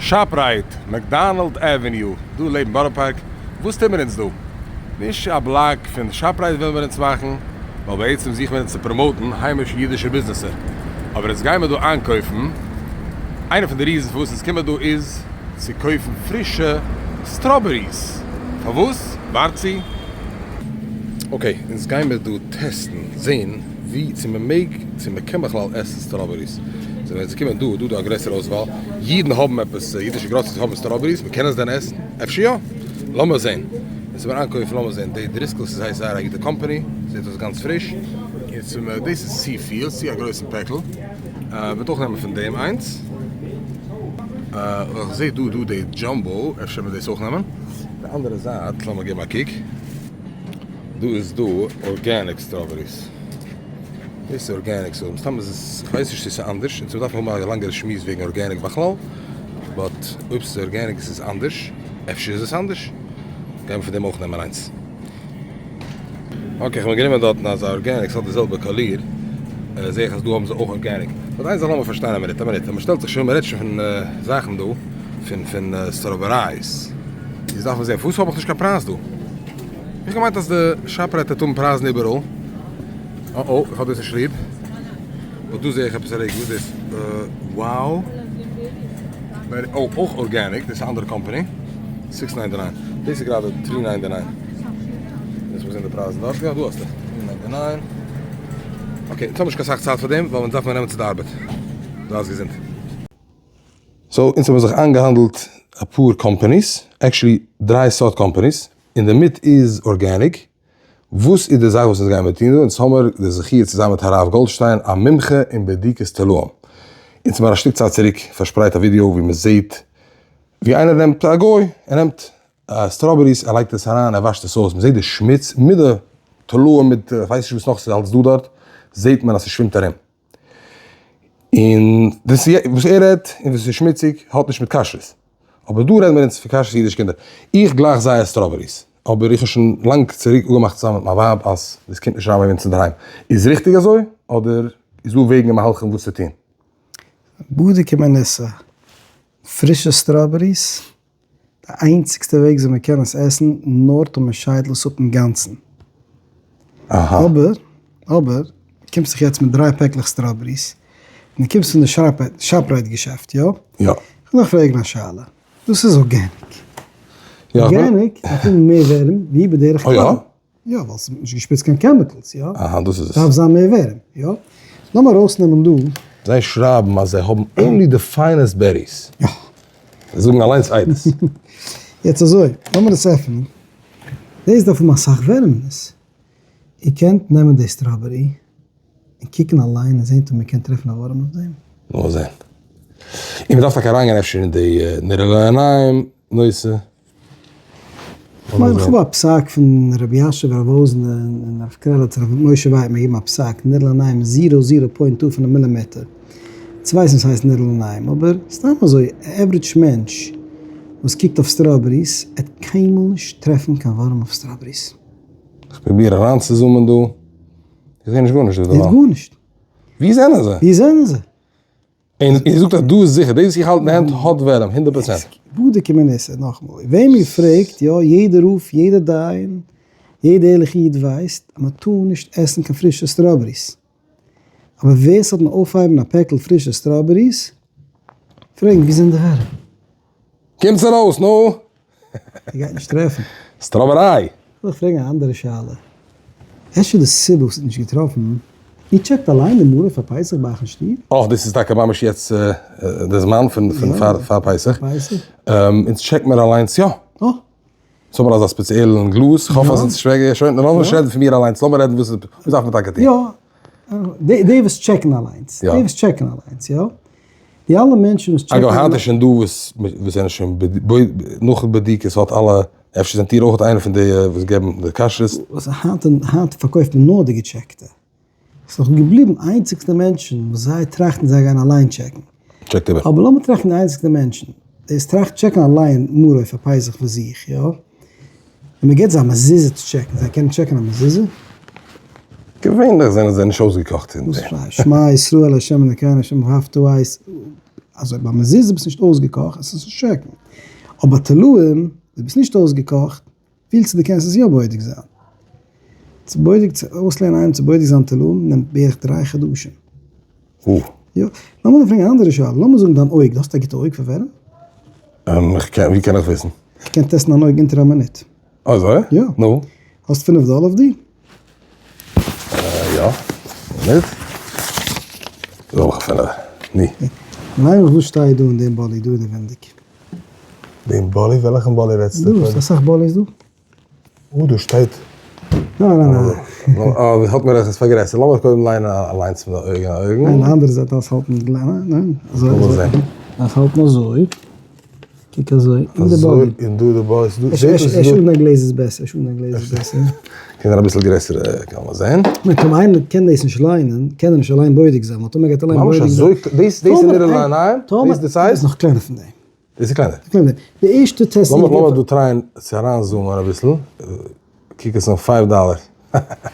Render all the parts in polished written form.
ShopRite, McDonald Avenue, דא לעבן בארא פארק, וואס טוהן מיר אונז דא? נישט א blog פון ShopRite ווילן מיר אונז מאכן, ווייל בעצם זוכן מיר אונז צו promote ן היימישע אידישע ביזנעסער, אבער אונז גיימער דא איינקויפן, איינע פון די reasons פארוואס אונז קומען דא איז צו קויפן פרישע strawberries, פארוואס? ווארט צו. okay, אונז גיימער דא test ן זעהן ווי צו מען מעג צו מען קען בכלל עסן strawberries, זענען ווען זיי קומען דא איז דא דא א גרעסערע אויסוואל, אידן האבן עפעס, אידישע groceries האבן strawberries, מען קען עס דען עסן? אפשר יא? לאמיר זעהן. אונז מיר איינקויפן לאמיר זעהן, די Driscoll's איז הייסט זייער א גוטע קאמפאני, זעהט אויס גאנץ פריש. אונז מיר, דאס איז צופיל, צו א גרויסן פעקל, מ'וועט אויך נעמען פון דעם איינס. איך זעה דא דא די jumbo, אפשר וועט מען דאס אויך נעמען. די אנדערע זייט לאמיר געבן א קוק. דא איז דא organic strawberries. דאס איז organic so מסתם איז עס, כ'ווייס נישט צו ס'איז אנדערש, אונז דארפן האבן א לאנגערע שמועס וועגן organic בכלל, but אויב ס'איז organic איז עס אנדערש, אפשר איז עס אנדערש, גיימער פון דעם אויך נעמען איינס. okay, כ'האב גענומען דארטן אזא organic, ס'האט די זעלבע קאליר, זעה איך אז דא האבן זיי אויך organic. but איין זאך לאמיר פארשטיין א מינוט, א מינוט, אז מ'שטעלט זיך שוין, מ'רעדט שוין פון זאכן דא, פון פון strawberries, איז דארף מען זען, פארוואס האב איך נישט קיין פרייז דא? איך געמיינט אז די ShopRite וועט האבן פרייזן איבעראל. אה אה, איך האב דאס נישט ליב. but דא זעה איך עפעס א רעגן, וואס איז דאס? wow. אה, אויך organic, דאס איז א אנדערע קאמפאני. six ninety nine. דאס איז גראדע three ninety nine. יעצט וואס זענען די פרייזן דארט? יא דא האסטו. three ninety nine. okay, אונז האבן נישט קיין סאך צייט פאר דעם, ווייל אונז דארף מיר נעמען צו די ארבעט. זייטס געזונט. so אונז האבן זיך איינגעהאנדלט אפאר companies, actually דריי סארט companies, אינדערמיט איז organic, וואס איז די זאך וואס אונז גיימיר טון דא? אונז האמיר די זכי' צו זיין מיט הרב גאלדשטיין א מומחה אין בדיקת תולעים. אונז האמיר א שטיק צייט צוריק פארשפרייט א ווידיאו ווי מען זעט ווי איינער נעמט א גוי, ער נעמט strawberries ער לייגט עס אריין ער וואשט עס אויס, מען זעט די שמוץ מיט די תולעים מיט כ'ווייס נישט וואס נאך ס'איז אלץ דא דארט, זעט מען אז ס'שווימט ארום. און דאס וואס ער רעדט און וואס איז שמוציג האט נישט מיט כשרות. אבער דא רעדן מיר אונז פון כשרות אידישע קינדער. איך גלייך זייער strawberries, אבער איך האב שוין לאנג צוריק אפגעמאכט צוזאמען מיט מיין ווייב אז דאס קומט נישט אריין ביי אונז אינדערהיים. איז ריכטיג אזוי? אדער איז דא וועגן און מהלכים וואס צו טון? בדוק ומנוסה, פרישע strawberries די איינציגסטע וועג וויאזוי מען קען עס עסן נאר טאר מען שיידט עס אפ אינגאנצן. אבער אבער קומסט זיך יעצט מיט דריי פעקלעך strawberries און דו קומסט פון די ShopRite געשעפט, יא? יא. כ'וויל דיך פרעגן א שאלה, דאס איז organic? organic דארף האבן מער ווערים ווי בדרך כלל. יא, ווייל ס'איז נישט געשפריצט קיין chemicals, יא? אהא, דאס איז עס. דארף זיין מער ווערים, יא? לאמיר ארויסנעמען דא. זיי שרייבן אז זיי האבן only די finest berries. יא. זיי זאגן אליינס עדות. יעצט אזוי, לאמיר עס עפענען. דאס דארף האבן אסאך ווערים אין עס. איר קענט נעמען די strawberry און קוקן אליין און זען צו מען קען טרעפן א ווארעם אויף דעם. לאמיר זען. און מ'דארף טאקע אריינגיין אפשר אין די נראה לעיניים נושא. כ'מיין כ'האב א פסק פון רבי יאשע ורב וואזנער און הרב קרעליץ הרב משה ווייט מיר געבן א פסק נראה לעיניים zero zero point two פון א מילימעטער צו ווייסן וואס הייסט נראה לעיניים אבער סתם אזוי א average מענטש וואס קוקט אויף strawberries עט קיינמאל נישט טרעפן קיין ווארעם אויף strawberries. כ'פרוביר אריינצו zoom ען דא, איך זעה נישט גארנישט דא דערווייל. גארנישט. ווי זענען זיי? ווי זענען זיי? און איר זאגט אז דא איז זיכער, דאס וואס איך האלט אין די הענט האט ווערים, הונדערט פראצענט. בדוק ומנוסה, נאכאמאל, וועם איר פרעגט, יא, יעדער רב, יעדער דיין, יעדער ערליכע איד ווייסט אז מען טאר נישט עסן קיין פרישע strawberries. אבער ווער ס'האט מען אויפהייבן א פעקל פרישע strawberries, פרעגן ווי זענען די ווערים? קומטס ארויס, נו! איר גייט נישט טרעפן. סטראבעריי! כ'וויל דיך פרעגן א אנדערע שאלה. אפשר די סיבה וואס האט נישט געטראפן, איר טשעקט אליין די מרור פאר פסח ביי אייך אין שטוב? אה, דאס איז טאקע ממש יעצט די זמן פון פאר פסח. אונז טשעקט מיר אליינס יא. אה. אונז האבן אזא ספעציעלן גלאז, כ'האף אז עס שווער, שוין, לאמיר נישט רעדן פון מיר אליינס, לאמיר רעדן וואס דארף מען טאקע טון. יא, די וואס טשעקן אליינס, די וואס טשעקן אליינס, יא. די אלע מענטשן וואס טשעקן. אגב היינט איז שוין דא וואס וואס זענען שוין נאך בדיקות האט אלע, אפשר זענט איר אויך איינער פון די וואס געבן די כשרות? וואס היינט היינט פארקויפט מען נאר די געטשעקטע. ס'איז נאך געבליבן איינציגסטע מענטשן וואס זיי טראכטן זיי גייען אליין טשעקן. טשעקט איבער. אבער לאמיר טראכטן די איינציגסטע מענטשן. דאס טראכט טשעקן אליין מרור פאר פסח פאר זיך, יא? און מען געבט זיי א מזוזה צו טשעקן, זיי קענען טשעקן א מזוזה? געווענליך זענען זיי נישט אויסגעקאכט אין דעם. שמע ישראל ה' אלקינו ה' אחד ואהבת. אזוי ביי מזוזה ביסט נישט אויסגעקאכט עס איז נישט טשעקן, אבער תולעים דו ביסט נישט אויסגעקאכט פילסטו דו קענסט עס יא בודק זיין. צו בודק צו אויסלערנען איינעם צו בודק זיין תולעים נעמט בערך דריי חדשים. יא, לאמיר דיר פרעגן א אנדערע שאלה, לאמיר זאגן דיין אויג, דו האסט א גוטע אויג פאר ווערים? איך קען, ווי קען איך וויסן? איך קען טעסטן אן אויג אונטער א מינוט. אזוי? יא. נו? האסט פינף דאלער אויף דיר? יא. מינוט. דא האב איך א פינעווער. ני. ליין מיך וואס שטייט דא אין דעם באלי דא אינעווענדיג. דעם באלי? וועלכן באלי רעדסטו? דא, ס'איז אסאך באליס דא. או, דא שטייט. ניין ניין ניין. אה, האט מיר עס פארגרעסערט. לאמיר קודם ליינען אליינס פון די אויגן אויגן. ניין, די אנדערע זייט דארפסט האלטן ניין ניין. אזוי אזוי. דארפסט האלטן אזוי. קוק אזוי, אין די באלי. און דא די באלי, ס'דא, זעט אויס אפשר אן א גלעזער איז בעסער, אפשר אן א גלעזער איז בעסער. קען זיין אביסל גרעסער קען מען זען. ניין, טאמער איינער קען דאס נישט ליינען, קען ער נישט אליין בודק זיין, ווייל טאמער גייט אליין בודק זיין. ממש אזוי, דאס איז נראה לעיניים? דאס איז די size? איז נאך קלענער פון דעם. דאס איז קלענער? קלענער. די ערשטע טעסט. לאמיר דא טרייען צו אריינזומען אביסל, קוק עס אן פייוו דאלער.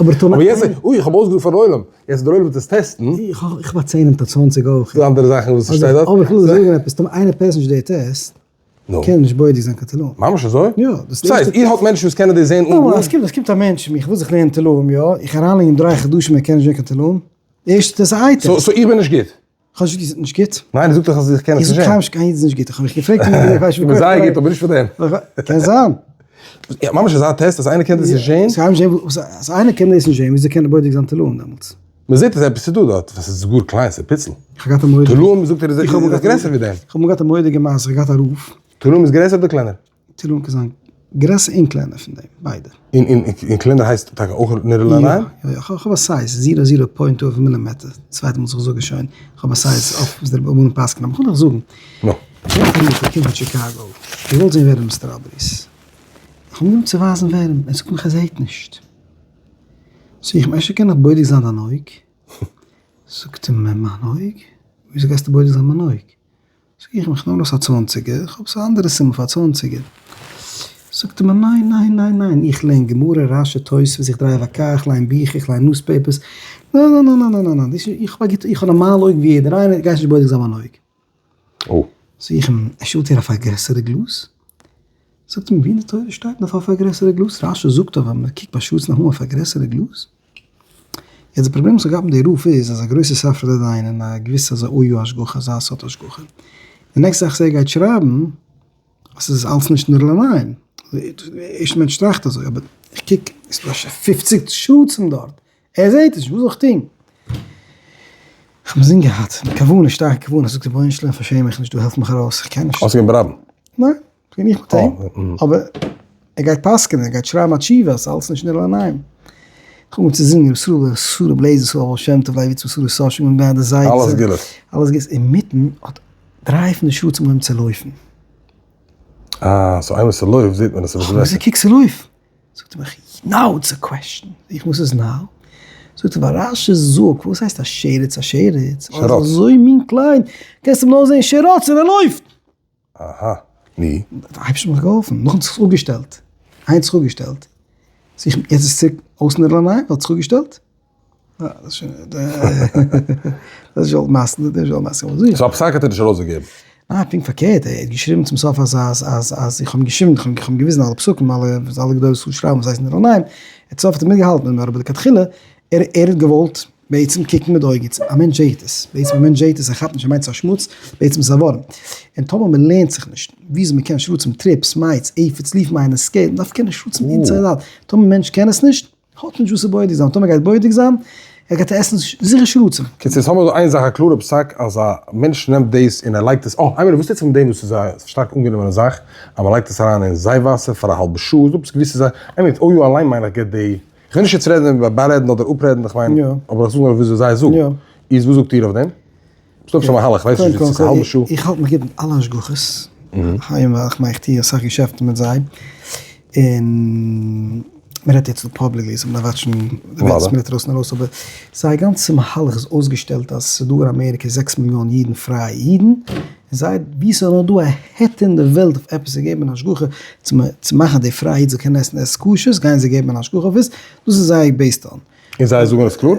אבער טאמער. אבער יעצט, אוי איך האב אויסגעזאגט פארן עולם, יעצט דער עולם וועט עס טעסטן. איך האב א צענער מיט א צוואנציג אויך. ס'דא אנדערע זאכן וואס ס'שטייט דארט. אבער איך וויל זאגן עפעס, טאמער איינער פעסט נישט די טעסט, קען ער נישט בודק זיין קיין תולעים. ממש אזוי? יא. דאס הייסט, איר האט מענטשן וואס קענען דאס זען אן גארנישט? עס קומט, עס קומט א מענטש צו מיר, איך וויל זיך לערנען תולעים, יא, איך אריינלייגן אים דריי חדשים ער קען נישט זען קיין תולעים, די ערשטע טעסט איז א eye test. so איך בין נישט גוט? כ'האב נישט געזאגט נישט גוט. ניין, איר זאגט דאך אז איך קען עס נישט זען. איך זאג קיינמאל נישט קיין איד איז נישט גוט, איך האב מיך געפרעגט און איך ווייס איך בין זייער גוט אבער נישט פאר דעם. קען זיין. יא, ממש אזא טעסט אז איינער קען דאס נישט זען? ס'קען נישט זען, אז איינער קען דאס נישט זען, וויאזוי קען ער בודק זיין תולעים דעמאלטס? מען זעט אז עפעס איז דא דארט, וואס איז גאר קליין, ס'איז פיצל. איך האב געהאט א מורא'דיגע. תולעים זאגט ער איז גרעסער ווי דעם. איך האב אמאל געהאט א מורא'דיגע מעשה, איך האב געהאט א רב. תולעים איז גרעסער אדער קלענער? תולעים קען זיין גרעסער און קלענער פון דעם, ביידע. און און קלענער הייסט טאקע אויך נראה לעיניים? יא יא, איך האב א size, zero zero point two מילימעטער, צווייטע מאל וואס איך זאג עס שוין, איך האב א size אויף וואס די רבנים פסק'נען, אבער איך וויל דיך זאגן, נו. איך האב א רב געקומען פון טשיקאגא, געוואלט זען ווערים strawberries, איך האב אים גענומען צו ווייזן ווערים, ער זאגט מיך ער זעט נישט, זאג איך אים אפשר קען איך בודק זיין דיין אויג? זאגט ער מיר מיין אויג? וויאזוי גייסטו בודק זיין מיין אויג? זאג איך אים, איך נעם ארויס א צוואנציגער, איך האב עפעס א אנדערע סימן פאר א צוואנציגער. זאגט ער מיר, ניין ניין ניין ניין, איך לערן גמרא, רשי, תוספות, איך drive א קאר, איך ליין ביכער, איך ליין newspapers, ניין ניין ניין ניין ניין ניין, דאס איז, איך האב א גוטע, איך האב נארמאלע אויגן ווי יעדער איינער, גייסט נישט בודק זיין מיין אויג. זאג איך אים, אפשר ווילט איר א פארגרעסערע גלאז? זאגט ער מיר, ווי אין די תורה שטייט מען דארף א פארגרעסערע גלאז? רשי זאגט אבער מען קוקט ביי שרצים דארף מען האבן א פארגרעסערע גלאז. יעצט די פראבלעם וואס איך האב געהאט מיט די רב איז אז א גרויסע ספר דיין און א געוויסע אזא אויו השגחה אזא סארט השגחה די נעקסטע זאך וואס ער גייט שרייבן אז ס'איז אלץ נישט נראה לעין ערשט מענטש טראכט אזוי אבער איך קוק עס איז דא פופציג שרצים דארט ער זעהט עס נישט וואס זאל איך טון? איך האב אינזין געהאט מיט כוונה שטארקע כוונה זאגט רבונו של עולם פארשעם מיך נישט דא העלף מיך ארויס איך קען נישט. האסט געווען ברבים? ניין. בין איך מיט אים, אבער ער גייט פסק'נען, ער גייט שרייבן א תשובה אז ס'איז אלץ נישט נראה לעיניים. איך האב אנגעהויבן צו זינגען ר' ישראל ר' ישראל ר' לעזער ישראל הבעל שם טוב לייב יצחק ישראל סאשע און ביי די זייט אלעס גוט. אלעס גוט, אינמיטן האט דריי פון די שרצים אנגעהויבן צו לויפן. אה, so איינמאל ס'לויפט זעט מען אז ס'איז בעסער. איך קוק ס'לויפט. זאגט ער מיך, now it's a question. זאג איך וואס איז now? זאגט ער ווייל רשי זאגט, וואס הייסט א שרץ א שרץ? שרץ. אזוי מין קליין, קענסט אים נאר זען שרץ און ער לויפט. אהא, נו? דער אייבערשטער האט מיך געהאלפן, נאכדעם האט זיך עס אפגעשטעלט, איינס האט זיך אפגעשטעלט, זיך יעצט איז צוריק אויס נראה לעיניים, האט זיך אפגעשטעלט, אה, דאס איז שוין, דאס איז שוין מעשה, דאס איז שוין מעשה. so א פסק האט ער נישט ארויסגעגעבן? ניין, פונקט פארקערט, ער האט געשריבן צום סוף אז אז אז אז איך האב אים געשריבן, איך האב אים געוויזן אלע פסקים, אלע וואס אלע גדולי ישראל שרייבן וואס הייסט נראה לעיניים, צום סוף האט ער מיטגעהאלטן מיט מיר, אבער לכתחילה, ער ער האט געוואלט בעצם קוקן מיט די אויגן, א מענטש זעהט עס, בעצם א מענטש זעהט עס, ער כאפט נישט, ער מיינט ס'איז א שמוץ, בעצם איז עס א ווארעם. און טאמער מען לערנט זיך נישט וויאזוי מען קען שרצים, thrips, mites, aphids, leaf miners, scale, מען דארף קענען שרצים inside out, טאמער מענטש קען עס נישט, האט נישט וואס צו בודק זיין, טאמער גייט בודק זיין, ער גייט עסן זיכער שרצים. קיצור, יעצט האבן מיר דא איין זאך א קלארע פסק אז א מענטש נעמט דאס און ער לייגט עס, אה, איין מינוט, וואס טוט זיך מיט דעם וואס איז א שטארק אנגענומענע זאך אז מען לייגט עס אריין אין זיי וואסער פאר א האלבע שעה, איז דא עפעס געוויסע זאך, איין מינוט, OU אליין מיין איך גיבט די איך וויל נישט יעצט רעדן איבער בארעדן אדער אפרעדן, איך מיין, אבער איך זאג נאר וויאזוי זיי זאגן. איז וואס זאגט איר אויף דעם? ס'דא עפעס א מהלך, כ'ווייס נישט צו ס'איז א האלבע שעה. איך האלט מיך גוט מיט אלע השגחות, היום ווייל איך מיין איך טוה אסאך געשעפטן מיט זיי, און מ'רעדט יעצט דא publicly so מ'דארף וואטשן די ווערטער מ'רעדט ארויס און ארויס, אבער זייער גאנצע מהלך איז אויסגעשטעלט אז ס'איז דא אין אמעריקע זעקס מיליאן אידן פרייע אידן, און זיי ווי ס'איז נאר דא א היתר אין די וועלט אויף עפעס צו געבן אן השגחה צו מאכן די פרייע איד זאל קענען עסן עסן כשר'ס גייען זיי געבן אן השגחה אויף עס, דאס איז זייער based on. און זיי זאגן עס קלאר?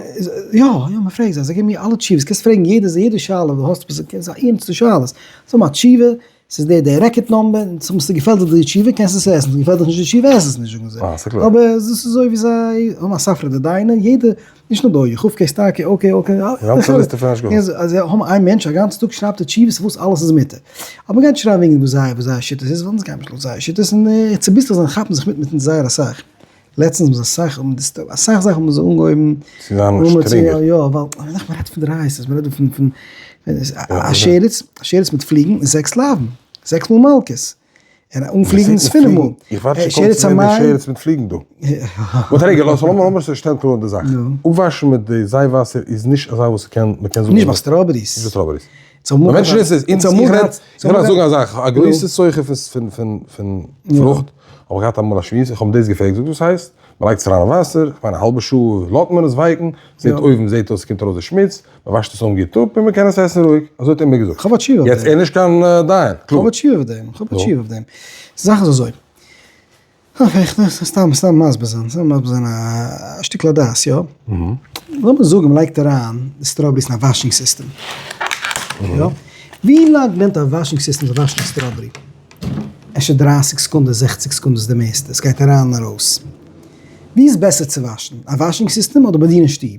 יא, יא, מען פרעגט זיי, זיי געבן מיר אלע תשובות, קענסט פרעגן יעדע יעדע שאלה וואס דו האסט, ס'איז א ערנסטע שאלה, זיי האבן א תשובה, ס'איז דער דער record number, און אויב ס'געפעלט דיר די תשובה קענסטו עס עסן, ס'געפעלט דיך נישט די תשובה עס עס נישט זאגן זיי. אה, ס'איז קלאר. אבער דאס איז אזוי ווי זיי האבן א ספרא דדיינא, יעדע, נישט נאר דא, יחובקי סטאקי, okay okay, די גאנצע ליסטע פון השגחות. אז זיי האבן איין מענטש א גאנצן טאג שרייבט ער תשובות פארוואס אלעס איז מותר. אבער מ'גייט נישט שרייבן וועגן וואס זייער וואס זייער שיטות איז, ווייל אונז גייען נישט לויט זייער שיטות, און צוביסלעך זיי כאפן זיך מיט מיט אונז זייער אסאך. לעצטנס האבן זיי אסאך האבן די סטאפ אסאך זאכן האבן זיי אנגעהויבן צו זיין שטרענגער. יא ווייל מען רעדט פון דאורייתא'ס מען רעדט דא פון פון א שרץ א שרץ מיט פליגן איז זעקס לאווין זעקס מאל מלקות און אן פליגן איז פינף מאל. איך ווארט שוין קוים צו זען די שרץ מיט פליגן דא. but רגע לאז לאמיר עס שטעלן קלאר די זאך. אפוואשן מיט די זייף וואסער איז נישט אזא וואס קען מען קען זאגן. נישט ביי strawberries. נישט ביי strawberries. מענטשן איז איך רעד איך וויל זאגן א זאך א גרויסע סוחר פון פון פון פרוכט האב איך געהאט אמאל א שמועס איך האב אים דאס געפרעגט זאגט וואס הייסט מען לייגט עס אריין אין וואסער איך מיין א האלבע שעה לאזט מען עס ווייקן זעט אויבן זעט אויס ס'קומט ארויס די שמוץ מען וואשט עס אן גוט אפ און מען קען עס עסן רואיג אזוי האט ער מיר געזאגט כ'האב א תשובה אויף יעצט דעם. ער איז נישט קיין דיין כ'האב א תשובה אויף דעם כ'האב א תשובה אויף דעם די זאך איז אזוי סתם סתם מסביר זיין, סתם מסביר זיין א שטיקל הדס, יא? לאמיר זאגן מ'לייגט אריין די strawberries אין א washing system, יא? ווי לאנג נעמט א washing system צו וואשן א strawberry? אפשר דרייסיג סעקונדעס, זעכציג סעקונדעס די מערסטע, עס גייט אריין און ארויס. ווי איז בעסער צו וואשן, א washing system אדער ביי דיר אין שטוב?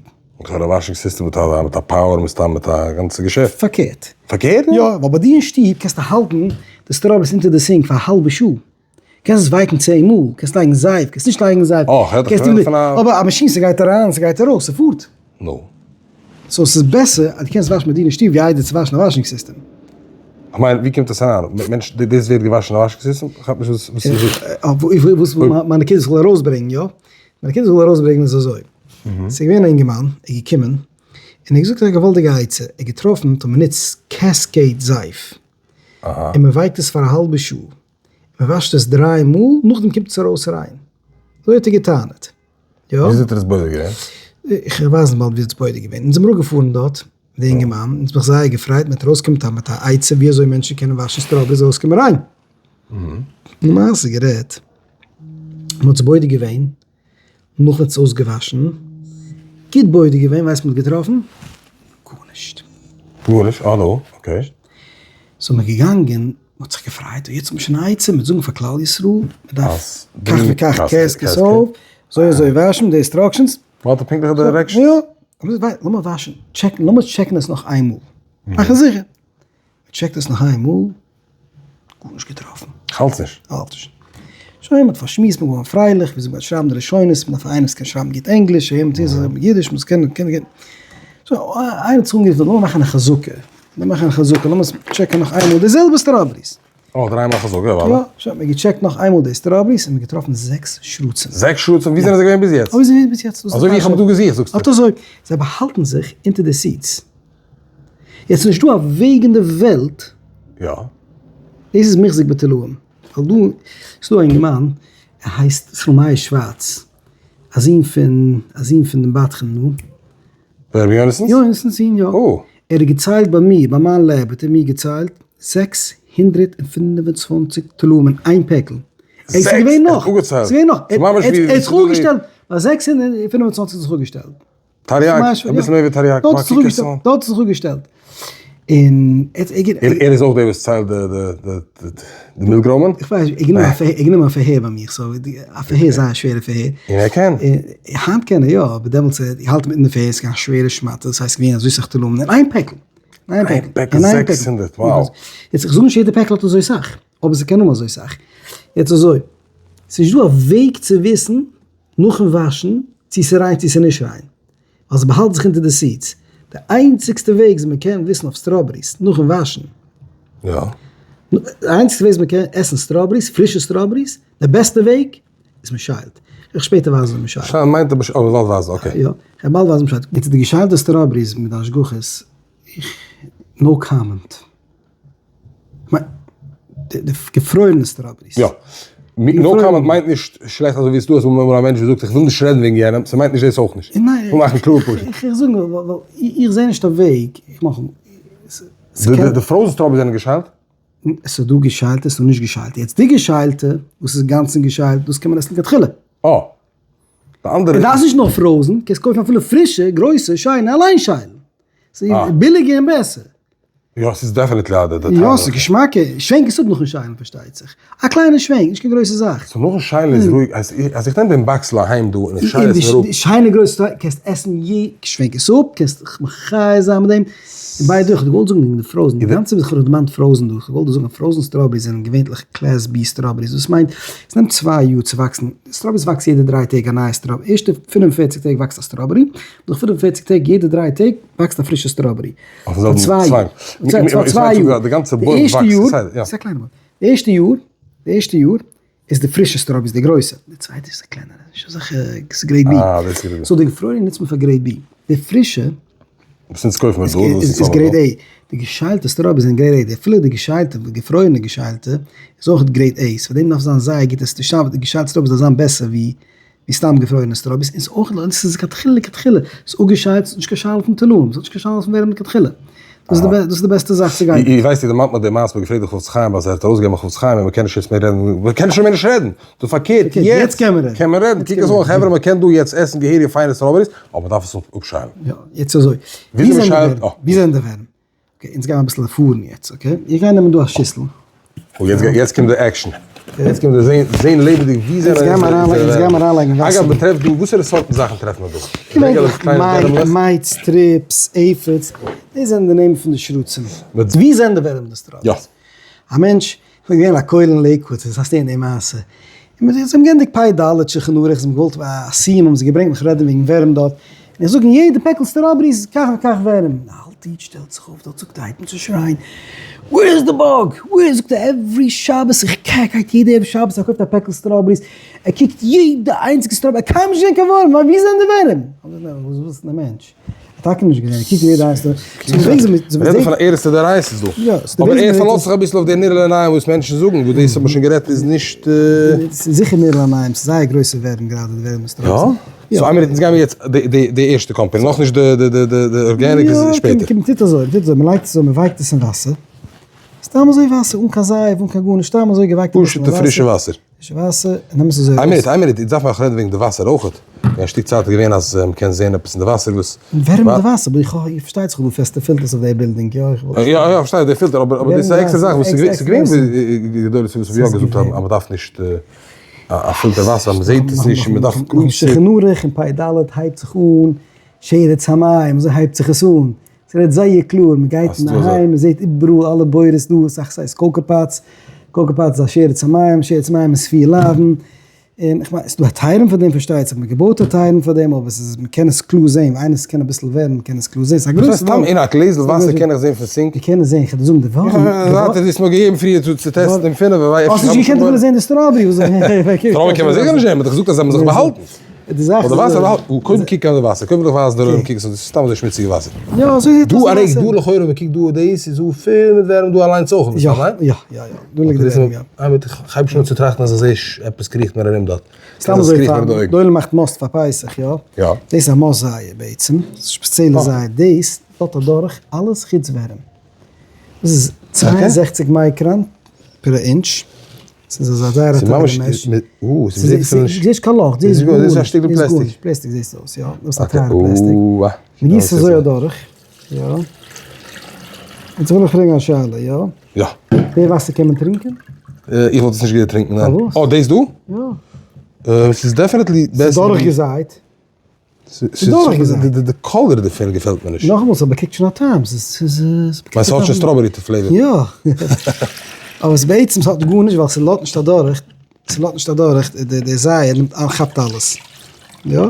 כ'האב א washing system מיט א מיט א power מסתם מיט א גאנצע געשעפט. פארקערט. פארקערט? יא, ווייל ביי דיר אין שטוב קענסטו האלטן די strawberries אונטער די sink פאר א האלבע שעה. קענסט עס ווייקן צען מאל, קענסט לייגן זייף, קענסט נישט לייגן זייף, קענסט טון די, אבער א מאשין ס'גייט אריין ס'גייט ארויס ס'פארט. נו. so ס'איז בעסער אז דו קענסט וואשן ביי דיר אין שטוב ווי איידער צו וואשן א washing system. כ'מיין ווי קומט עס אריין? מענטש דאס ווערט געוואשן אין א washing system? כ'כאפ נישט וואס דו זאגסט. וואס מיין נקודה איך וויל ארויסברענגען יא? מיין נקודה איך וויל ארויסברענגען איז אזוי. ס'איז געווען א אינגערמאן, ער איז געקומען, און ער האט געזאגט א געוואלדיגע עצה, ער האט געטראפן אז מ'נוצט Cascade זייף, און מ'ווייקט עס פאר א האלבע שעה, מען וואשט עס דריי מאל, נאכדעם קומט עס ארויס ריין. אזוי האט ער געטענה'ט. יא. וויאזוי האט ער עס בודק געווען? איך ווייס נישט באלד ווי ער האט עס בודק געווען. אונז זעמיר אפגעפארן דארט, די אינגערמאן, אונז האב איך זייער געפרייט, מען האט ארויסגעקומען מיט א עצה ווי אזוי מענטשן קענען וואשן strawberries ארויסקומען ריין. למעשה גערעדט, מען האט עס בודק געווען, נאכן עס אויסגעוואשן, גוט בודק געווען, ווייסט מען האט געטראפן? גארנישט. גארנישט? אה נו, okay. so מען געגאנגען, מען האט זיך געפרייט, יעצט האט מען שוין א עצה, מען זאגן פאר כלל ישראל, מען דארף כך וכך קעסקעס אויף, אזוי אזוי וואשן, די instructions. מען האט די פונקטליכע directions? יא, לאמיר וואשן, טשעקן, לאמיר טשעקן עס נאך איינמאל, מאכן זיכער. מ'טשעקט עס נאך איין מאל, גארנישט געטראפן. האלטס נישט? האלט נישט. שוין, מ'האט פארשמועסט, מ'איז געווארן פרייליך, וויאזוי מ'גייט שרייבן די לשונות, מ'דארף איינער וואס קען שרייבן גוט ענגליש, און יענער וואס קען אידיש, מ'מוז קענען, קענען, קענען. so, איינער האט זיך אנגערופן, לאמיר מאכן א חזקה, לאמיר מאכן א חזקה, לאמיר עס טשעקן נאך איינמאל, די זעלבע strawberries. אה, דריי מאל חזקה, וואלע. יא, שוין, מ'האט געטשעקט נאך איינמאל די strawberries, און מ'האט געטראפן זעקס שרצים. זעקס שרצים? ווי זענען זיי געווען ביז יעצט? אוי, זיי זענען ביז יעצט. אזוי ווי איך האב דא געזוכט, זאגסטו. אט אזוי. זיי באהאלטן זיך אונטער די seeds. יעצט נישט דא א וועג אין די וועלט. יא. דאס איז מוחזק בתולעים. ווייל דא איז דא א אינגערמאן ער הייסט ישראל מאיר שווארץ. א זון פון א זון פון דעם בדחן נו. רבי יונתן'ס? יונתן'ס זון יא. או. ער האט געציילט ביי מיר ביי מיין lab האט ער מיר געציילט 625 תולעים אין איין פעקל. עס איז געווען נאך. ער האט אפגעציילט. עס איז געווען נאך. ער האט זיך אפגעשטעלט ביי 625 האט ער זיך אפגעשטעלט. תרי"ג, אביסל מער ווי תרי"ג, דארט האט זיך אפגעשטעלט. און ער איז אויך דער וואס ציילט די מילגרוימען? איך ווייס נישט, ער האט גענומען א פארהער ביי מיך, so א פארהער זייער שווערע פארהער. און ער קען? היינט קען ער יא, אבער דעמאלטס ער האלט מיטן די פארהער, ס'איז געווען א שווערע שמאטע, דאס הייסט געווען אזוי סאך תולעים אין איין פעקל. אין איין פעקל 600, wow. יעצט איך זאג נישט יעדע פעקל האט אזוי סאך, אבער ס'קען האבן אזוי סאך. יעצט אזוי, ס'נישט דא א וועג צו וויסן נאכן וואשן צו ס'איז ריין צו ס'איז נישט ריין, ווייל ס'באהאלט זיך אונטער די seeds. די איינציגסטע וועג ווי מ'קען וויסן אויף strawberries נאכן וואשן, יא. די איינציגסטע וועג ווי מ'קען עסן strawberries, פרישע strawberries, די בעסטע וועג איז מ'שיילט. איך שפעטער ווייזן ווי מ'שיילט. שיילן מיינט אבער, אבער באלד ווייזן, okay. יא, איך וועל באלד ווייזן ווי מ'שיילט. יעצט די געשיילטע strawberries מיט די השגחות, איך, no comment. די געפרוירענע strawberries. יא. no comment מיינט נישט שלעכט אזוי ווי עס איז דא אז אמאל א מענטש וואס זאגט איך וויל נישט רעדן וועגן יענעם, ס'מיינט נישט דאס אויך נישט. ניין. כ'וויל מאכן קלאר פשוט. איך זאג נאר ווייל איך זע נישט א וועג, איך מאך די frozen strawberries זענען געשיילט? עס איז דא געשיילטע עס איז דא נישט געשיילטע. יעצט די געשיילטע וואס איז אינגאנצן געשיילט דאס קען מען עסן לכתחילה. אה. די אנדערע. דו דארפסט נישט נאר frozen, קענסט קויפן אפילו פרישע, גרויסע, שיינע, אליין שיילן. ס'איז ביליגער און בעסער. יא ס'איז definitely א די יא ס'איז געשמאקער, שווענק עס אפ נאכן שיילן פארשטייט זיך, א קליינע שווענק, נישט קיין גרויסע זאך. so נאכן שיילן איז רואיג, אז איך נעם דעם באקסל אהיים דא און איך שייל עס מיר אפ. שיינע גרויסע קענסט עסן י שווענק עס אפ, קענסט דיך מחיה זיין מיט דעם, און by the way כ'האב געוואלט זאגן וועגן די frozen, די גאנצע וואס כ'האב דערמאנט frozen דא, כ'האב געוואלט זאגן אז frozen strawberries זענען געווענליך class B strawberries, דאס מיינט עס נעמט צוויי יאר צו וואקסן, strawberries וואקסט יעדע דריי טעג א נייע strawberry, ערשטע 45 טעג וואקסט א strawberry, נאך 45 טעג יעדע דריי טעג וואקסט א פרישע strawberry. אויפן זעלבן צווייג. צוויי יאר. די גאנצע בוים וואקסט כסדר, יא. ס'איז א קליינע בוים. די ערשטע יאר, די ערשטע יאר איז די פרישע strawberries די גרויסע. די צווייטע איז די קלענערע, נישט אזעלכע, ס'איז grade B. אה, דאס איז grade B. so די געפרוירענע נוצט מען פאר grade B. די פרישע וואס אונז קויפן מיר דא, וואס איז grade A. די געשיילטע strawberries זענען grade A. אפילו די געשיילטע, די געפרוירענע געשיילטע, איז אויך grade A. so פאר דעם דארף זיין זייער גוט עס צו שיילן, די געשיילטע strawberries דארף זיין בעסער ווי ווי סתם געפרוירענע strawberries, און ס'איז אויך און ס'איז לכתחילה לכתחילה, ס'איז אפגעשיילט, ס'איז נישט קיין שאלה פון תולעים, ס'איז נישט קיין שאלה פון ווערים לכתחילה. דאס איז די דאס איז די בעסטע זאך צו גיין. איר ווייסט איר דערמאנט מיך די מעשה מ'האט געפרעגט די חפץ חיים אז ער האט ארויסגעגעבן א חפץ חיים און מ'קען נישט יעצט מער רעדן, מ'קען שוין מער נישט רעדן, דא פארקערט יעצט קען מען רעדן, קען מען רעדן, קוק עס אן חברה מ'קען דא יעצט עסן געהעריגע פיינע strawberries, אבער מ'דארף עס אפשיילן. יא, יעצט אזוי, ווי זענען די ווי זענען די ווערים? okay, אונז גיימער אביסל פארן יעצט, okay? איך גיי נעמען דא א שיסל. אוי, יעצט יעצט קומט די action. יעצט קומט די זען זען לעבעדיג ווי זענען אונז גיימער אריינלייגן אונז גיימער אריינלייגן וואסער. אגב, מען טרעפט דא, וואסערע סארטן זאכן טרעפט מען דא? mites, thrips, aphids, דאס זענען די נעמען פון די שרצים. ווי זענען די ווערעם די strawberries? א מענטש, איך בין געווען א כולל אין לעיקוואד, דאס הייסט די מעשה. און זיי האבן געענדיגט פ' ד' שולחן ערוך, זיי האבן געוואלט א סיום, האבן זיי געברענגט מיך רעדן וועגן ווערים דארט. און איך זאג אין יעדע פעקל strawberries כך וכך ווערים. און א אלטע איד שטעלט זיך אויף דארט זאגט ער הייבט אן צו שרייען, where is the bug? where is זאגט ער every שבת איך קעק גייט יעדע ערב שבת ער קויפט א פעקל strawberries, ער קוקט יעדע איינציגע strawberry, ער האט קיינמאל נישט געזען קיין ווארעם, ווי זענען די ווערים? וואס ווילסטו פון א מענטש? האט טאקע נישט געזען, ער קוקט יעדע איינס דא. מ'רעדט דא פון א ערנסטע דאורייתא דא. אבער ער פארלאזט זיך אביסל אויף די נראה לעיניים וואס מענטשן זאגן, וואס דאס האט מען שוין גערעדט איז נישט. ס'איז זיכער נראה לעיניים, ס'איז זייער גרויסע ווערים גראדע די ווערים strawberries. יא? so איין מינוט, אונז גיימיר יעצט די ערשטע קאמפאני, נאכנישט די organic איז שפעטער. יא, מ'טוט אזוי, מ'טוט אזוי, מ'לייגט עס אזוי, מ'ווייקט עס אין וואסער. סתם אזוי וואסער, אן קיין זייף, אן קיין גארנישט, סתם אזוי געווייקט אביסל אין פשוטע פרישע וואסער. פרישע וואסער, און נעם עס אזוי ארויס. איין מינוט, איין מינוט, איצט דארף מען נאך רעדן וועגן די וואסער אויכעט. ווען א שטיק צייט איז געווען אז מ'קען זען עפעס אין די וואסער וואס. ווערעם אין די וואסער, אבער איך האב, איך פארשטייט זיך דא פעסטע filters אויף די בילדינג, יא איך וואלט. יא יא פארשטיי די פילטער, אבער אבער דאס איז א עקסטערע זאך וואס ס'איז געווען גדולי וואס האבן יא געזאגט אז מ'דארף נישט א פילטער וואסער, מ'זעט עס נישט און מ'דארף. נאכן שולחן ערוך אין פ' ד' הייבט זיך אן שרץ המים, אזוי הייבט זיך עס אן. ס'רעדט זייער קלאר, מ'גייט אינדערהיים, מ'זעט איבעראל אלע בורות דא, אסאך ס'הייסט cocoa pods, cocoa pods איז א שרץ המים, שרץ המים איז פיל לאוון, און כ'מיין ס'דא היתרים פאר דעם פארשטייט זיך, מ'האט געבויט היתרים פאר דעם, אבער ס'איז מ'קען עס קלאר זען, איינער ס'קען אביסל ווערן קען עס קלאר זען, ס'איז א גרויסע וואלד. סתם אין א גלעזל וואסער קען איך זען פון sink? מ'קען עס זען, כ'וועל דיר זאגן די ווארעם. האט ער דאס מיר געגעבן פריער צו טעסטן דעם פינעווער, ווייל האסט נישט געקענט אפילו זען די strawberry וואס strawberry קען מען זיכער נישט זען, מ'האט דאך געזאגט אז זיי האבן זיך באהאלטן. די זאך איז אזוי. קודם קוק אן די וואסער, קודם וויל איך ווייזן די עולם קוק עס אן, דאס איז סתם אזוי שמוציגע וואסער. יא אזוי זעט אויס די וואסער. דא לכאורה מען קוקט דא דאס איז דא פול מיט ווערים דא אליינס אויך, יא יא יא יא דא ליגט די ווערים יא. איין מינוט איך הייב שוין אן צו טראכטן אז איך זעה עפעס קריכט מיר ארום דארט. סתם אזוי פאר די עולם מאכט מאסט פאר פסח יא? יא. דאס איז א מאסט זייער בעצם, ספעציעלע זייער דאס לאזט אדורך אלעס חוץ ווערים. דאס איז 62 micron per inch. ס'איז אזא זייער א טייערע mesh. ס'איז ממש, זעסט קיין לאך, זעסט גארנישט, ס'איז א שטיקל פלעסטיק. פלעסטיק זעסט אויס, יא, דאס איז א טייערע פלעסטיק. מ'גיסט עס אזוי אדורך, יא. יעצט וויל איך פרעגן א שאלה, יא? יא. די וואסער קען מען טרינקען? איך וואלט עס נישט געטרינקען, ניין. פארוואס? אה, דאס דא? יא. ס'איז definitely בעסער. ס'איז דורכגעזייט. ס'איז די color דערפון געפעלט מיר נישט. נאכאמאל ס'האט באקוקט שוין א טעם, ס'איז. ווייל ס'האט שוין strawberry flavor. יא. אבער ס'איז בעצם ס'האט גארנישט ווייל ס'לאזט נישט אדורך, ס'לאזט נישט אדורך די זייער נעמט איין כאפט אלעס. יא.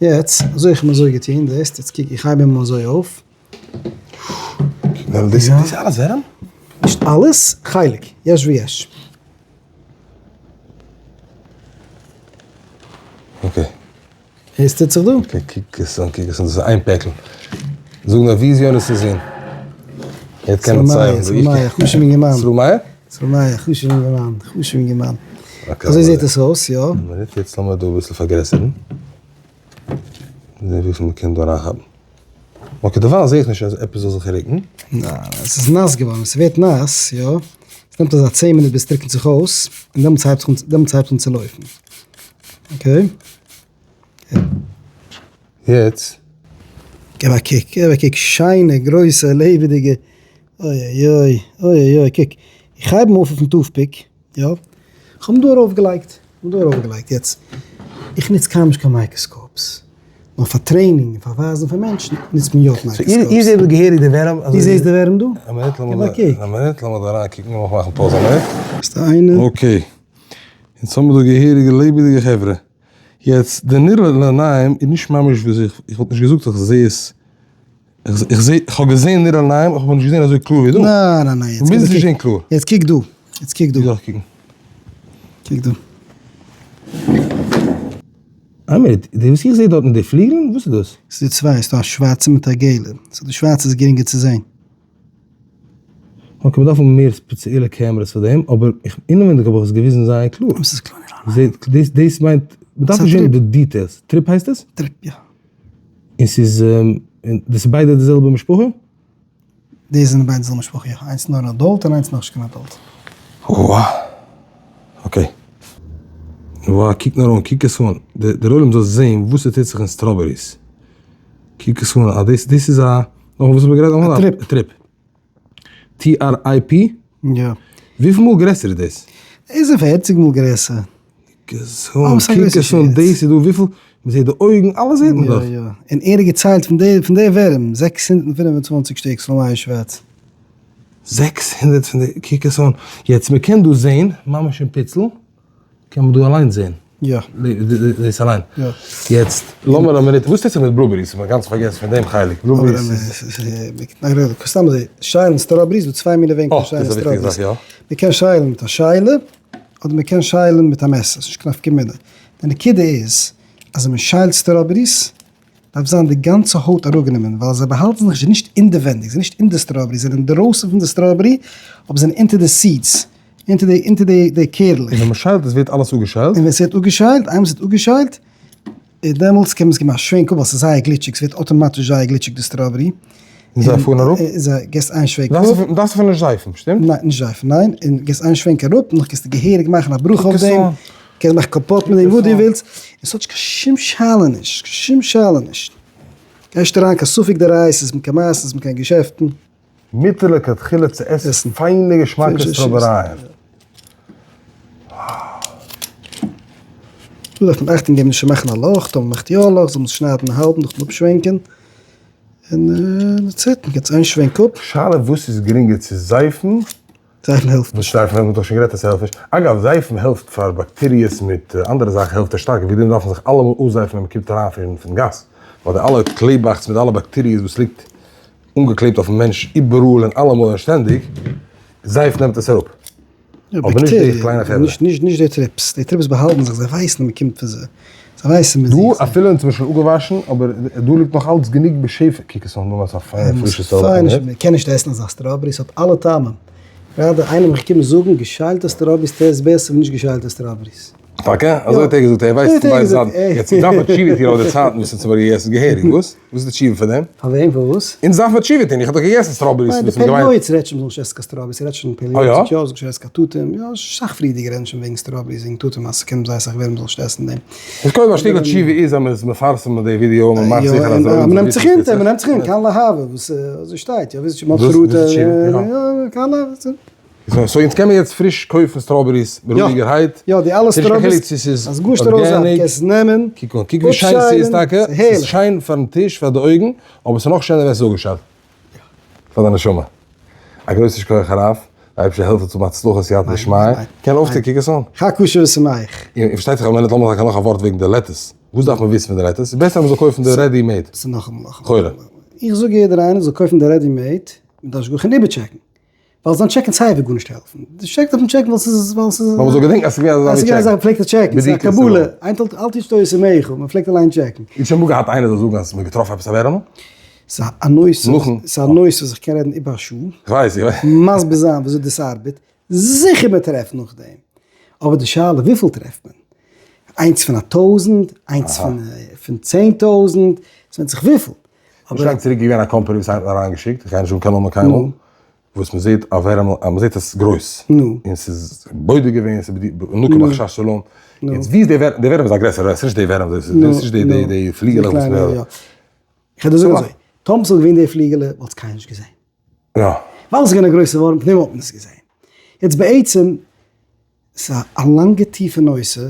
יעצט אזוי איך האב אזוי געטון דאס, יעצט קוק איך הייב אים אזוי אויף. דאס איז אלעס ווערים? נישט אלעס, חלק, יש ויש. okay. וואס טוט זיך דא? okay, קוק עס אן, קוק עס אן, דאס איז איין פעקל. זאג נאר, ווי איז יונתן זון? ער האט קענען ציילן. ישראל מאיר, חשוב'ע אינגערמאן. ישראל מאיר? ישראל מאיר, חשוב'ע אינגערמאן, חשוב'ע אינגערמאן. אזוי זעט עס אויס, יא. מינוט, יעצט לאמיר דא אביסל פארגרעסערן. זען וויפיל מ'קען דא אריינכאפן. okay, דערווייל זע איך נישט אז עפעס זאל זיך רוקן. ניין, עס איז נאס געווארן, עס ווערט נאס, יא. עס נעמט אזא צען מינוט ביז עס טריקנט זיך אויס, און דעמאלטס הייבט זיך אן, דעמאלטס הייבט אן צו לויפן. okay. יעצט. געב א קוק, געב א קוק, שיינע גרויסע לעבעדיגע, אוי אוי אוי, אוי אוי אוי, קוק, איך הייב אים אויף אויפן toothpick, יא, איך האב אים דא ארויפגעלייגט, איך האב אים דא ארויפגעלייגט, יעצט, איך נוץ קיינמאל נישט קיין microscopes, נאר פאר training און פאר ווייזן פאר מענטשן נוצט מען יא microscopes. איר זעט דא געהעריג די ווערעם? דו זעסט די ווערעם דא? א מינוט, געב א קוק. א מינוט, לאמיר דא אריינקוקן, לאמיך מאכן pause א מינוט. האסט איינע? okay, אונז האבן דא געהעריגע לעבעדיגע חברה. יעצט די נראה לעיניים איז נישט ממש ווי איך, איך וואלט נישט געזאגט איך זע עס, איך זע, איך האב געזען נראה לעיניים, איך האב נישט געזען אזוי קלאר ווי דא. ניין ניין ניין, מ'מוז עס נישט זען קלאר. יעצט קוק דא, יעצט קוק דא. ווי זאל איך קוקן? קוק דא. איין מינוט, די וואס איך זע דארטן די פליגלען, וואס איז דאס? ס'איז דא צוויי, ס'איז דא א שווארצע מיט א געלע, so די שווארצע איז גרינגער צו זען. okay, מ'דארף האבן מער ספעציעלע cameras פאר דעם, אבער איך אינעווייניג האב איך עס געוויזן זייער קלאר. וואס איז קלאר? זעט, דאס דאס מיינט, מ'דארף נישט זען די details. Thrip הייסט עס? Thrip, יא. און ס'איז, דאס איז ביידע די זעלבע משפחה? די זענען ביידע די זעלבע משפחה, יא. איינס נאר אן adult און איינס נאכנישט קיין adult. וואו. Okay. וואו, קוק נאר אן, קוק עס אן. דער עולם זאל זען וואס ס'טוט זיך אין strawberries. קוק עס אן, אה דאס דאס איז א, נאכאמאל וואס האב איך גערעדט נאכאמאל? א thrip. א thrip. T-R-I-P? יא. וויפיל מאל גרעסער איז דאס? דאס איז פערציג מאל גרעסער. קוק עס אן, קוק עס אן, דאס איז דא וויפיל, מען זעט די אויגן, אלעס זעט מען דארט. יא יא, און ער האט געציילט פון די פון די ווערים 625 שטיק סלאמאי שווארץ. 600 פון די, קוק עס אן, יעצט מען קען דא זען, ממש אין פיצל. קען מען דא אליינס זעהן. יא. דאס אליין. יא. יעצט לאמיר א מינוט, וואס טוט זיך מיט blueberries? כ'האב גאנץ פארגעסן פון דעם חלק, blueberries איז. סתם אזוי, שיילן strawberries, דא צוויי מיני וועגן פון שיילן strawberries. מען קען שיילן מיט א שיילער, אדער מען קען שיילן מיט א מעסער, ס'נישט קיין נפקא מינה. די נקודה איז, אז ווען מען שיילט strawberries, דארף זיין די גאנצע הויט אראפגענומען, ווייל זיי באהאלטן זיך נישט אינדערווענדיג, זיי נישט אין די strawberry, זיי זענען אינדערויסן פון די strawberry, אבער זענען אונטער די seeds, אונטער די אונטער די די קערלעך. און ווען מ'שיילט עס ווערט אלעס אפגעשיילט? און ווען ס'ווערט אפגעשיילט, איינמאל ס'ווערט אפגעשיילט, דעמאלטס קען מען עס געבן א שווענק אפ, ווייל ס'איז זייער גליטשיג, ס'ווערט אטאמאטיש זייער גליטשיג די strawberry. און זיי פארן אראפ? זיי געסט איין שווענק אפ. דארפסט אפילו נישט זייפן, שטימט? ניין, נישט זייפן, ניין, און געסט איין שווענק אראפ, נאך קענסטו געהעריג מאכן א ברכה אויף דעם. קענסט מאכן קאמפאט מיט דעם וואס דו ווילסט, און ס'האט נישט קיין שום שאלה נישט, קיין שום שאלה נישט. גיי נישט אריין קיין ספק דאורייתא'ס מיט קיין מעשה'ס מיט קיין געשעפטן. מותר לכתחילה צו עסן פיינע געשמאקע סטראבערייען. דא דארף מען אכטונג געבן נישט צו מאכן א לאך, טאמער מ'מאכט יא א לאך זאל מען עס שניידן האלב נאכדעם אפשווענקען, און that's it, מ'געט עס איין שווענק אפ. שאלה וואס איז גרינגער צו זייפן זייפן העלפט נישט. זייפן העלפט, מ'האט דאך שוין גערעדט אז ס'העלפט נישט. אגב, זייפן העלפט פאר באקטעריעס מיט אנדערע זאכן העלפט עס שטארק, וועגן דעם דארף מען זיך אלעמאל אויסזייפן ווען מ'קומט אריין פון גאס, ווייל די אלע קלעבאכץ מיט אלע באקטעריעס וואס ליגט אנגעקלעבט אויפן מענטש איבעראל און אלעמאל און שטענדיג, זייף נעמט עס אראפ. אבער נישט די קליינע חברה. נישט נישט די thrips, די thrips באהאלטן זיך, זיי ווייסן אז מ'קומט פון זיי, זיי ווייסן מ'זוכט זיי. דא אפילו אונז האבן שוין אפגעוואשן, אבער דא ליגט נאך אלץ גענוג בשפע, קוק עס אן, דא האסט א פיינע פרישע strawberry. מ'קען נישט עסן אזא strawberry, ס'האט אלע טעמים. גראדע איינער מיך געקומען זאגן, געשיילטע strawberries taste בעסער ווי נישט געשיילטע strawberries. טאקע? אזוי האט ער געזאגט, ער ווייסט פון ביידע זייטן. יעצט דארף מען תשובה טון אויף די צייטן וואס אונז האבן געגעסן געהעריג, וואס? וואס איז די תשובה פאר דעם? פאר וועם? פאר וואס? אונז דארף מען תשובה טון, איך האב דאך געגעסן strawberries ניין, די פלא יועץ רעדט שוין מ'זאל נישט עסן קיין strawberries, ער רעדט שוין פלא יועץ יא, זאל נישט עסן קיין תותים, יא, סאך פריערדיגע רעדן שוין וועגן strawberries, וועגן תותים אז ס'קען זייער סאך ווערן מ'זאל נישט עסן דעם. איז קודם א שטיקל תשובה איז אז מ'איז מפרסם די ווידיאו און מ'מאכט זיכער אז יא, מ'נעמט זיך אונטער, מ'נעמט זיך אונטער, כאן להבא, וואס אזוי שטייט, יא, וויסט שוין, מ'האט חרטה, יא, כאן להבא. so אונז קען מען יעצט פריש קויפן strawberries רואיגערהייט. יא, די אלע strawberries, אז גארנישט ארויסזאגן, קענסט עס נעמען, קוק אן, קוק ווי שיין ס'איז טאקע, ס'איז שיין פארן טיש, פאר די אויגן, אבער ס'איז נאך שענער ווען ס'איז אפגעשיילט. פאר די נשמה. א גרויסן שכוח הרב, די אייבערשטער העלפט אונז האבן הצלחה סייעתא דשמיא, קען אויפטון, קוק עס אן. חג כשר ושמח. און פארשטייט זיך אז מען לאמיר זאגן נאך א ווארט וועגן די lettuce, וואס דארף מען וויסן פון די lettuce? ס'איז בעסער אז מ'זאל קויפן די ready made. ס'איז נאכאמאל נאכאמאל. איך זאג יעדער איינער זאל קויפן די ready made, מיט השגחה און איבערטשעקן. ווייל זיין טשעקן סייווי גארנישט העלפן. די טשעק דארף מען טשעקן ווייל ס'איז ווייל ס'איז. ווייל מ'זאל געדענקן אז ס'איז געווען אזא זאך ווי טשעקן. אז ס'איז געווען אזא זאך מ'פלעגט עס טשעקן. ס'איז א קבלה. אל תשטוי את ימיך. מ'פלעגט אליין טשעקן. איז שוין אמאל געהאט איינער זאל זאגן אז מ'האט געטראפן עפעס א ווערעמל? ס'איז א נושא. ס'איז א נושא וואס איך קען רעדן איבער א שעה. כ'ווייס, איך ווייס. מסביר זיין וויאזוי דאס ארבעט. זיכער מען טרעפט נאכדעם. אבער די שאלה וויפיל טרעפט מען? איינס פון א טויזענט? איינס פון 10,000? ס'ווענדט זיך וויפיל. נישט לאנג צוריק איז געווען א קאמפאני וואס איינער האט אריינגעשיקט, איך גיי נישט זאגן קיין נאמען קיינמאל. וואס מען זעט א ווערעמל אז מען זעט עס גרויס, און ס'איז בודק געווען, ס'איז נקי מחשש שלום, יעצט ווי איז די ווערעם, די ווערעם איז א גרעסערע, ס'איז נישט די ווערעם, דאס איז נישט די פליגעלעך וואס מען. איך וועל דיר זאגן אזוי, טאמער ס'וואלט געווען די פליגעלע וואלט עס קיינער נישט געזען. יא. ווייל עס איז געווען א גרויסע ווארעם פון דעם וואלט מען עס געזען. יעצט בעצם ס'איז א לאנגע טיפע נושא,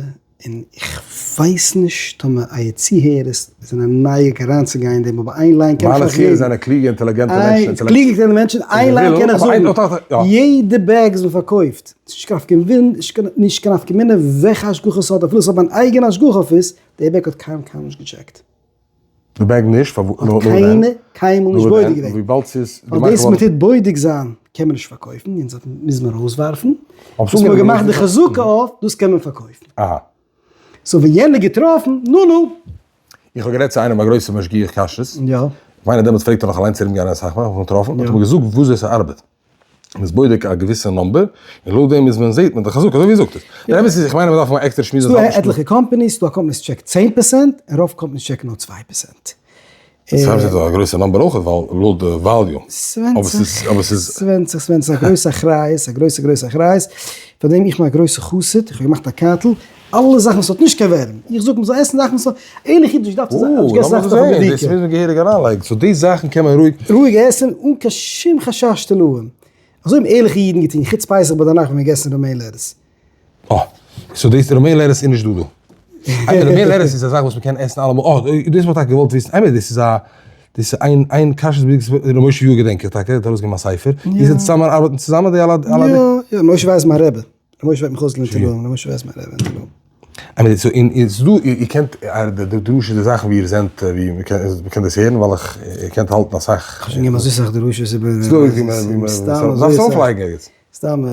און איך ווייס נישט טאמער אייער צוהערערס זענען נייגעריג אריינצוגיין אין דעם, אבער איין line קען איך מיינע אייך צוהערער געבן. זענען קלוגע אינטעליגענטע מענטשן. קלוגע אינטעליגענטע מענטשן, איין line קען איך זאגן, יעדע bag וואס מ'פארקויפט, ס'איז נישט קיין נפקא מינה, נישט קיין נפקא מינה וועלכע השגחה ס'האט, אפילו ס'האט מיין אייגענע השגחה אויף עס, די bag האט קיינער קיינמאל נישט געטשעקט. די bag נישט, פארוואס? האט קיינער קיינמאל נישט בודק געווען. וויבאלד ס'איז ווייל דאס מ'טוט בודק זיין קען מען נישט פארקויפן, יענץ מוז מען ארויסווארפן. וואס מ'האט געמאכט די חזקה אויף, דאס קען מען פארקויפן. אהא. so ווען יענער געטראפן, נו נו. איך האב גערעדט צו איינעם א גרויסע משגיח כשרות. יא. כ'מיין אז דעמאלטס פלעגט ער נאך אליינס ארום גיין אסאך מאל, איך האב אים געטראפן, האט ער מיר געזאגט וואזוי ס'ארבעט. מ'איז בודק א געוויסע number, און לויט דעם איז מען זעט מען די חזקה, אזוי ווי איר זאגט עס. דער אמת איז, איך מיין אז מ'דארף האבן א עקסטערע שמועס. ס'דא עטליכע companies, ס'דא א קאמפאני וואס טשעקט 10%, און רוב companies טשעקן נאר 2%. 2% איז א גרויסע number אויך, ווייל לויט די volume. ס'ווענדט זיך, ס'ווענדט זיך, ס'ווענדט זיך, א גרויסע אחריות, א גרויסע גרויסע אחריות, פאר דעם איך בין א גרויסע חסיד, איך האב געמאכט א קארטל, אלע זאכן וואס האט נישט קיין ווערים, איך זאג מ'זאל עסן זאכן וואס האט, ערליך אידיש דארף צו זיין, נישט געסן זאכן וואס האט א בדיקה. דאס מוז מען געהעריג אריינלייגן, so די זאכן קען מען רואיג. רואיג עסן אן קיין שום חשש תולעים, אזוי האבן ערליכע אידן געטון, חוץ פסח ביי די נאכט ווען מ'האט געגעסן romaine lettuce. אה, so דאס romaine lettuce איז נישט דא דא. איינער romaine lettuce איז א זאך וואס מ'קען עסן אלעמאל, אה, דאס וואלט טאקע געוואלט וויסן, איינער דאס איז א, דאס איז איין איין כשרות בדיקת ר' משה יאיר געדענק איך טאקע, ער האט ארויסגעגעבן א ספר, איר זענט צוזאמען ארבעטן צוזאמען די אלע אלע. יא יא, משה ווייס מיין רבי. ר' משה וועט מיך אויסלערנען תהלים, ר' משה ווייסט מיין רבי אין תהלים. I mean, so אין איז דא, איר קענט די דרשות די זאכן ווי איר זענט, ווי מ'קען דאס הערן, ווייל איך, איר קענט האלטן אסאך. כ'האב שוין געגעבן אזוי סאך דרשות איבער. ס'דא ווי מ'ווי מ'ווי מ'דארף עס אויפלייגן ערגעץ. סתם,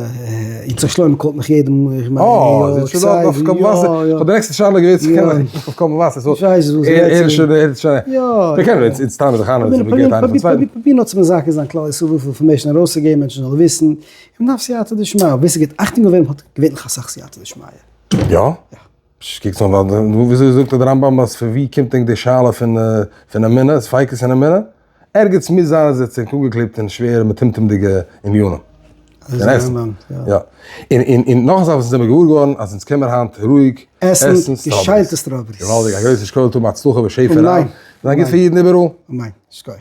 יצחק שלמה call ט מיך יעדע מאל, איך מיין, אה, זיצט שוין דארט אויף קול מבשר. יא, יא. כ'האב די נעקסטע שאלה געווען צו קענען אויף קול מבשר, so. איך ווייס וואס רעדט ער איז שוין, ער איז שוין. יא. מיר קענען אונז סתם זיך איינרעדן, מ'געט איינער פון צווייטן. פרוביר נאר צו מזכה זיין כלל ישראל וויפיל information ארויסצוגעבן מענטשן זאלן וויסן. און מ'דארף סייעתא דשמיא, ווער ס'גיבט אכטונג אויף וועם האט געווענליך אסאך סייעתא דשמיא. יא? יא. קוקטס אן וויאזוי זאגט דער רמב ם אז פון ווי קומט ענק די שאלה פון פון אמונה, ספיקות אין אמונה? ערגעץ מוז זיין אז עס האט זיך אנגעקלעבט אין שווערע מטומטמ'דיגע ענינים. אזוי זאגט דער רמב ם, יא. יא. און און און נאך א זאך וואס אונז זעמיר געוואר געווארן אז אונז קען מיר היינט רואיג עסן געשיילטע strawberries. געוואלדיג, א גרויסע שכוח, האבן הצלחה בשפע רב. זיין גוט פאר אידן איבעראל. אמן. שכוח.